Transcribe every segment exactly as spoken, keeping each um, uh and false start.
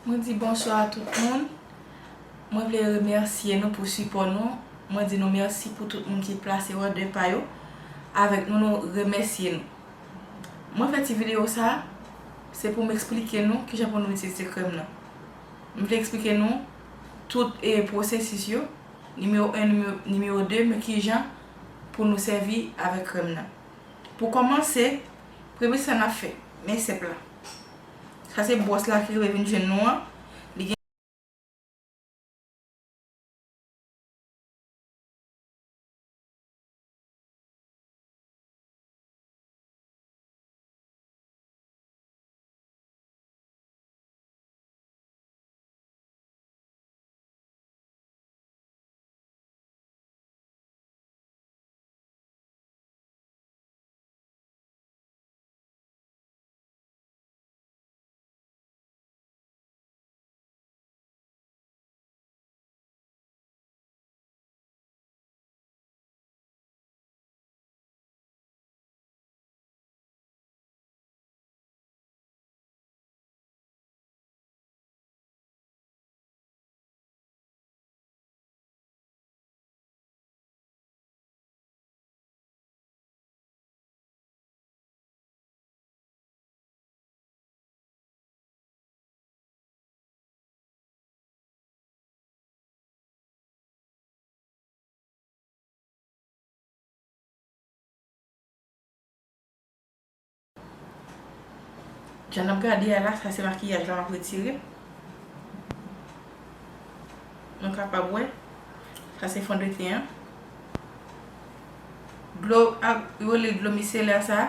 Mwen di bonswa a tout moun. Mwen vle remèsye nou pou sipò nou. Mwen di nou mèsi pou tout moun ki plase òdè pa yo avèk nou, nou remèsye nou. Mwen fè ti videyo sa, se pou m eksplike nou kijan pou nou itilize krèm nan. M vle eksplike nou tout, e, pwosesis yo, nimewo en, nimewo, nimewo de, men kijan pou nou sèvi avèk krèm nan. Pou kòmanse, premye sa n ap fè, men senp la. Sa se bwòs la ki rive vin jwenn nou an. Li gen Jan n ap gade a la, sa se makiyaj la m ap retire. Nou kapab wè, sa se fondeten an. Dlo, a, yo rele dlo miselè sa,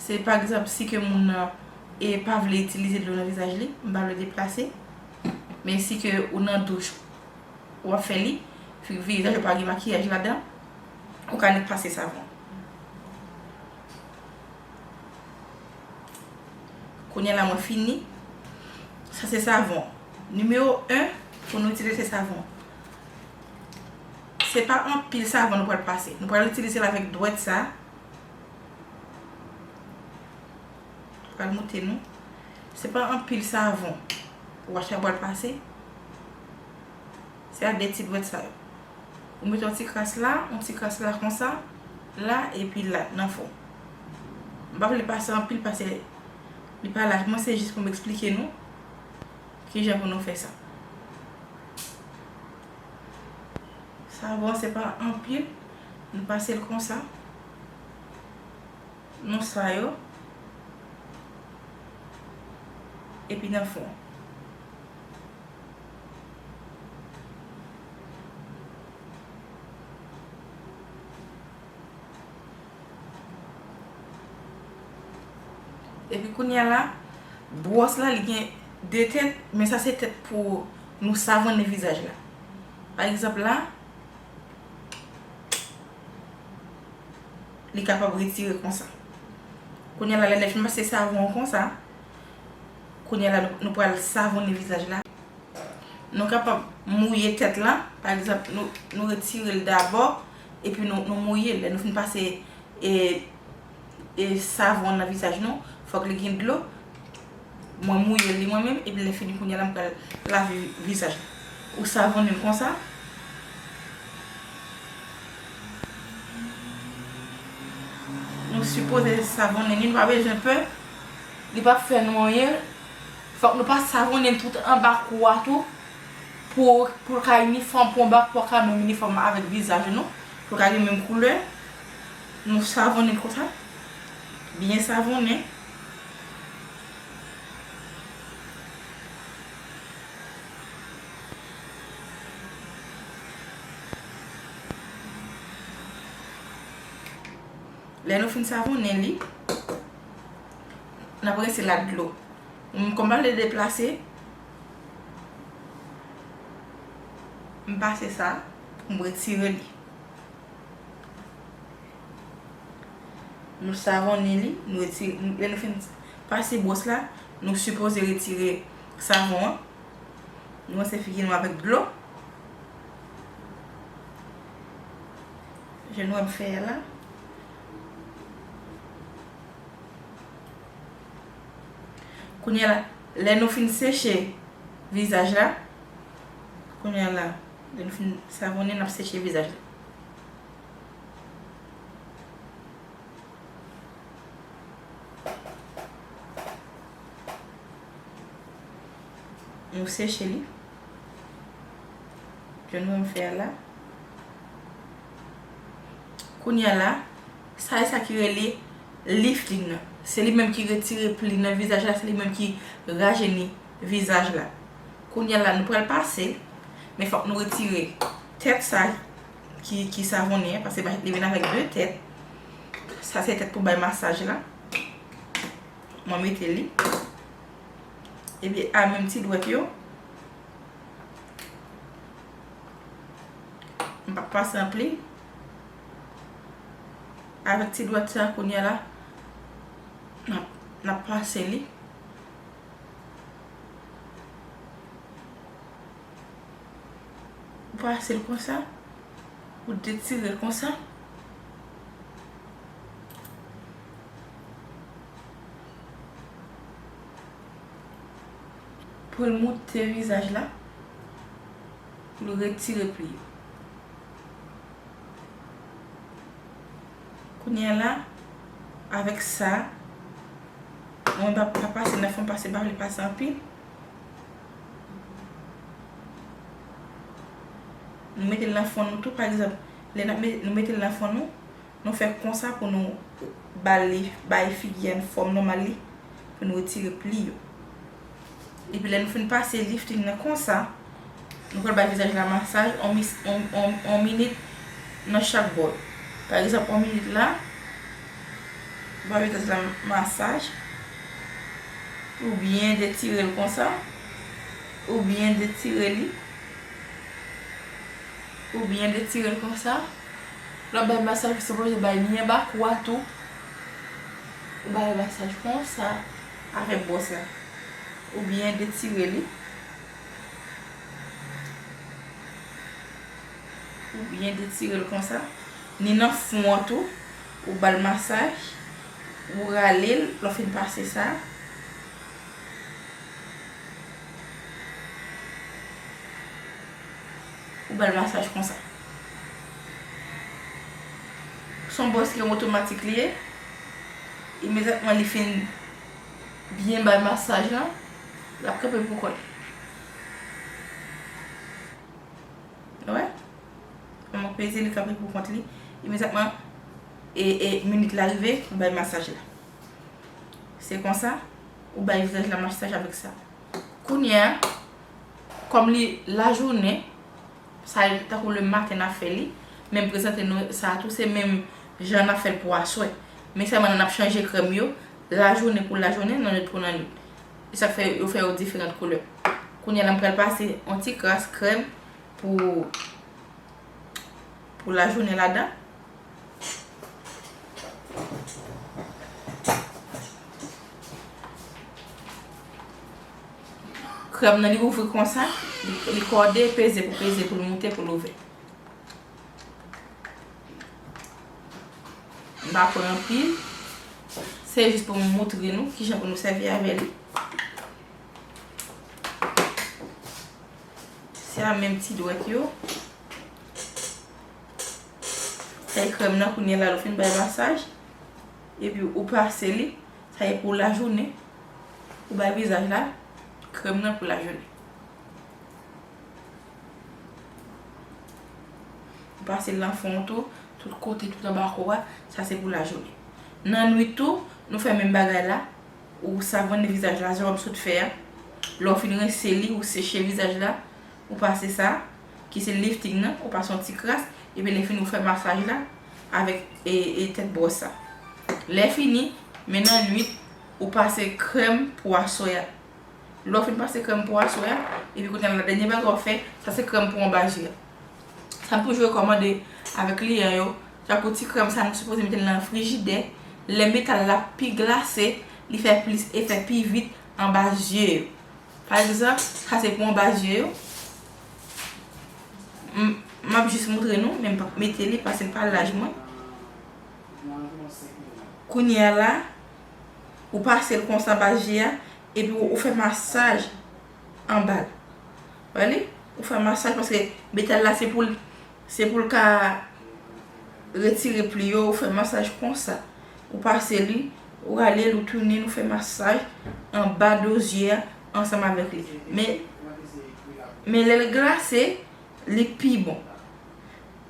se pa egzanp si ke moun nan, e, pa vle itilize dlo nan vizaj li, m pa vle deplase. Men si ke ou nan douch, w ap fè li, fi-, vizaj ou pa gen makiyaj ladan, ou ka nèk pase savon. Kounye a la mwen fini. Sa se savon. Nimewo en pou nou itilize se savon. Se pa anpil savon nou pral pase. Nou pral itilize l avèk dwèt sa. Pral montre nou. Se pa anpil savon wach la pral pase. Se ak de ti dwèt sa yo. Ou mete yon ti kras la, yon ti kras la konsa, la, epi la, nan fon. M pa vle pase anpil, pase li pa laj. Mwen, se jis pou m eksplike nou kijan pou nou fè sa. Savon se pa anpil, nou pase l konsa. Nou sa yo. Epi nan fon. Epi kounye a la, bwòs la, li gen de tèt, men sa se tèt pou nou savonnen vizaj la. Pa egzanp la, li kapab retire konsa. Kounye a la, lè n fin pase savon an konsa, kounye a la, nou, nou pral savonnen vizaj la. Nou kapab mouye tèt la, pa egzanp, nou, nou retire l dabò, epi nou, nou mouye l. Lè nou fin pase, e, e savon nan vizaj nou, fòk li gen dlo. Mwen mouye li mwen menm, epi lè fini kounye a la, m pral lave vizaj la. Ou savonnen l konsa. Nou sipoze savonnen li, nou pa bezwen pè. Li p ap fè nou anyen. Fòk nou pa savonnen l tout anba kou a tou. Pou, pou l ka inifòm, pou anba kou a ka menm inifòm avèk vizaj nou. Pou l ka gen menm koulè. Nou savonnen l konsa. Byen savonnen. Lè nou fin savonnen li, n ap rense l ak dlo. M, kòm m pa vle deplase, m pase sa pou m retire li. Nou savonnen li, nou retire, lè nou fin pase bwòs la, nou sipoze retire savon an. Nou rense figi nou avèk dlo. Jan nou wè m fè a la. Kounye a la, lè nou fin seche vizaj la. Kounye a la, lè nou fin savonnen, n ap seche vizaj la. Nou seche li. Jan nou wè m fè a la. Kounye a la, sa e sa ki rele lifting nan. Se li menm ki retire pli nan vizaj la, se li menm ki rajeni vizaj la. Kounye a la, nou pral pase, men fòk nou retire tèt sa ki, ki savonnen an, paske li vin avèk de tèt. Sa se tèt pou bay masaj la. Mwen mete li. Epi a menm ti dwèt yo. M p ap pase anpil. Avèk ti dwèt sa kounye a la, n ap, n ap pase li. Ou pase l konsa, ou detire l konsa. Pou l moute vizaj la, pou l retire pli yo. Kounye a la, avèk sa, mwen pa, pa pase nan fon, paske m pa vle pase anpil. Nou mete l nan fon nou tou, pa egzanp, lè n ap me-, nou mete l nan fon nou, nou fè konsa pou nou ba li, bay figi a fòm nòmal li, pou nou retire pli yo. Epi lè nou fin pase lifting nan konsa, nou pral bay vizaj la masaj on mis-, on, on, on minit nan chak bò. Pa egzanp, on minit la, bay vizaj la masaj, ou byen detire l konsa, ou byen detire li, ou byen detire l konsa. Lè w ap bay masaj, ou sipoze bay li anba kou a tou. Ou bay masaj konsa avèk bwòs la. Ou byen detire li. Ou byen detire l konsa. Ni nan fon an tou. Ou ba l masaj. Ou rale l, lè w fin pase sa. Ou ba l masaj konsa. Se yon bwòs ki otomatik li ye. Imedyatman li fin byen bay masaj lan, l ap kanpe pou kò l. Ou wè? Kòman peze, li kanpe pou kont li. Imedyatman, e, e, minit la rive, ou bay masaj la. Se konsa, ou bay vizaj la masaj avèk sa. Kounye a, kòm li lajounen, sa tankou lematen n ap fè li, men m prezante nou sa a tou, se menm jan n ap fè l pou aswè. Men sèlman n ap chanje krèm yo, lajounen pou lajounen, nannwit pou nannwit. E sa k fè yo fè yo diferan koulè. Kounye a la, m pral pase yon ti kras krèm pou, pou lajounen ladan. Krèm nan, li ouvri konsa, li, li kòde, peze pou peze, pou l moute, pou l ouvè. M pa pran anpil. Se jis pou m moutre nou kijan pou nou sèvi avè li. Se a menm ti dwèt yo. Sa e krèm nan kounye a la, lè w fin bay masaj. Epi ou pase li. Sa e pou lajounen. Ou bay vizaj la krèm nan pou lajounen. Ou pase l nan fon tou, tout kote, tout anba kò a, sa se pou lajounen. Nan nwit tou, nou fè menm bagay la, ou savonnen vizaj la, jan m sot fè a. Lè w fin rense li, ou seche vizaj la, ou pase sa, ki se lifting nan, ou pase yon ti kras, epi lè fini ou fè masaj la avèk, e, e tèt bwòs sa. Lè fini, men nan nwit, ou pase krèm pou aswè a. Lè w fin pase krèm pou aswè a, epi kounye a la, dènye bagay w ap fè, sa se krèm pou anba je a. Sa m toujou rekòmande avèk kliyan yo, tankou ti krèm sa, nou sipoze mete l nan frijidè. Lè metal la pi glase, li fè plis efè pi vit anba je yo. Pa egzanp, sa se pou anba je yo. M, m ap jis moutre nou, men m p ap mete li paske l pa laj mwen. Kounye a la, ou pase l konsa anba je a, epi ou, ou fè masaj anba l. Wè li? Ou fè masaj paske metal la se pou l, se pou l ka retire pli yo, ou fè masaj konsa. Ou pase li, ou rale l, ou tounen, ou fè masaj anba do zye a ansanm avèk li. Men, men lè l glase, li pi bon.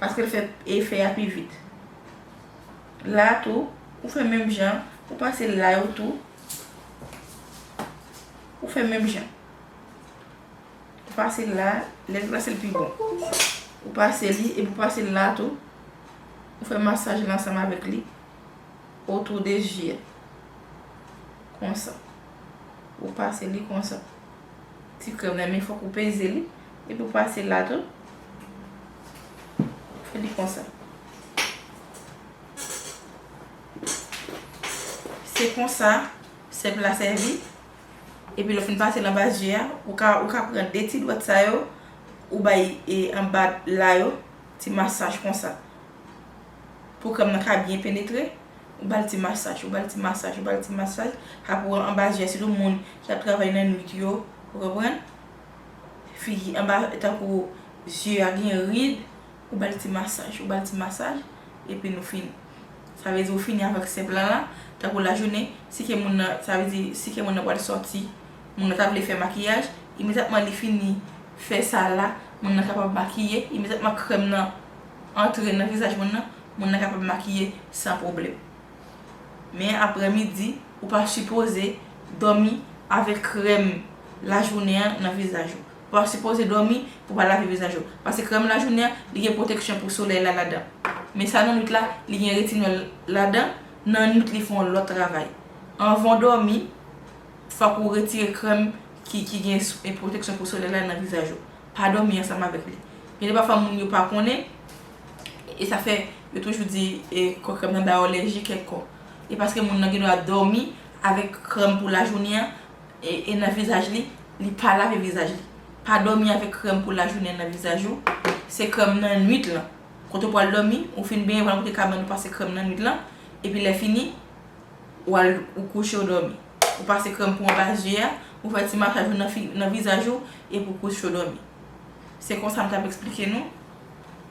Paske l fè efè a pi vit. La tou, ou fè menm jan, ou pase la yo tou. Ou fè menm jan. Ou pase la, lè l glase l pi bon. Ou pase li, epi ou pase la tou. Ou fè masaj la ansanm avèk li. Otou de zye a. Konsa. Ou pase li konsa. Ti krèm nan, men fòk ou peze li. Epi ou pase la tou. Ou fè li konsa. Se konsa, sèp la sèvi. Epi lè w fin pase l anba zye a, ou ka, ou ka pran de ti dwèt sa yo, ou bay, e, anba la yo, ti masaj konsa. Pou krèm nan ka byen penetre, ou ba l ti masaj, ou ba l ti masaj, ou ba l ti masaj. Apre anba zye a, sitou moun ki ap travay nan nwit yo, ou konprann? Figi anba, tankou zye a gen rid, ou ba l ti masaj, ou ba l ti masaj, epi nou fini. Sa vle di ou fini avèk sèp la la, tankou lajounen, si ke moun nan, sa vle di, si ke moun nan pral sòti, moun nan ta vle fè makiyaj, imedyatman li fini fè sa la, moun nan kapab makiye, imedyatman krèm nan antre nan vizaj moun nan, moun nan kapab makiye san pwoblèm. Men aprè midi, ou pa sipoze dòmi avèk krèm lajounen an nan vizaj ou. Ou pa sipoze dòmi pou w pa lave vizaj ou. Paske krèm lajounen an, li gen pwoteksyon pou solèy la ladan. Men sa nan nwit la, li gen retinòl ladan, nan nwit li fè yon lòt travay. Anvan w dòmi, fòk ou retire krèm ki, ki gen s-, e pwoteksyon pou solèy la nan vizaj ou. Pa dòmi ansanm avèk li. Gen de pafwa moun yo pa konnen, e sa fè yo toujou di, e, kò krèm nan ba yo alèji kèk kò. E paske moun nan gen dwa dòmi avèk krèm pou lajounen an, e, e nan vizaj li, li pa lave vizaj li. Pa dòmi avèk krèm pou lajounen an nan vizaj ou. Se krèm nan nwit lan. Kote w pral dòmi, ou fin benyen, w al kote kabann ou pase krèm nan nwit lan. Epi lè fini, ou al, ou kouche, ou dòmi. Ou pase krèm pou anba zye a, ou fè ti masaj ou nan fi-, nan vizaj ou, epi ou kouche, ou dòmi. Se konsa m t ap eksplike nou.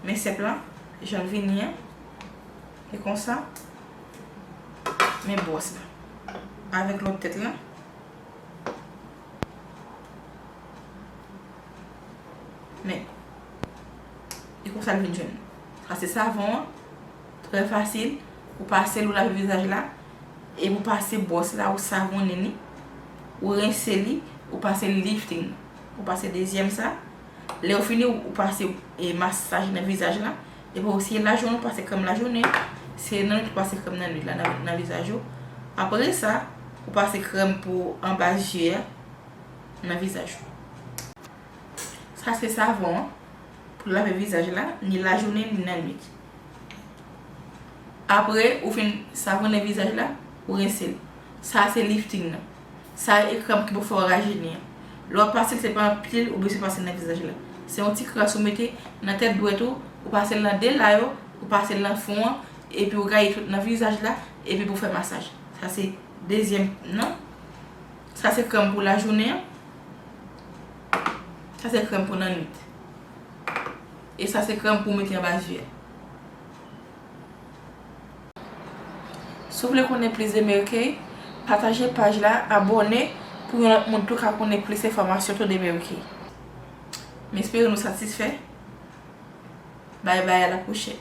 Men sèp lan, jan l vini an. E konsa. Men bwòs la. Avèk lòt tèt lan. Men, e konsa l vin jwenn. Sa se savon an. Trè fasil. Ou pase l, ou lave vizaj la. Epi ou pase bwòs la, ou savonnen li. Ou rense li. Ou pase lifting. Ou pase dezyèm sa. Lè ou fini, ou, ou pase, e, masaj nan vizaj la. Epi ou, si e lajounen, ou pase krèm lajounen. Si e nan nwit, ou pase krèm nan nwit la nan, nan vizaj ou. Apre sa, ou pase krèm pou anba zye a nan vizaj ou. Sa se savon an pou lave vizaj la, ni lajounen, ni nan nwit. Apre ou fin savonnen vizaj la, ou rense l. Sa se lifting nan. Sa e krèm ki pou fè w rajeni an. Lè w ap pase l, se pa anpil ou bezwen pase l nan vizaj la. Se yon ti kras ou mete nan tèt dwèt ou, ou pase l nan de la yo, ou pase l nan fon an, epi ou gaye tout nan vizaj la, epi pou fè masaj. Sa se dezyèm nan. Sa se krèm pou lajounen an. Sa se krèm pou nan nwit. E sa se krèm pou mete anba zye a. Si w vle konnen plis de Mary Kay, pataje paj la, abòne pou yon lòt moun tou ka konnen plis enfòmasyon tou de Mary Kay. M espere nou satisfè. Bye bye, a la pwochèn.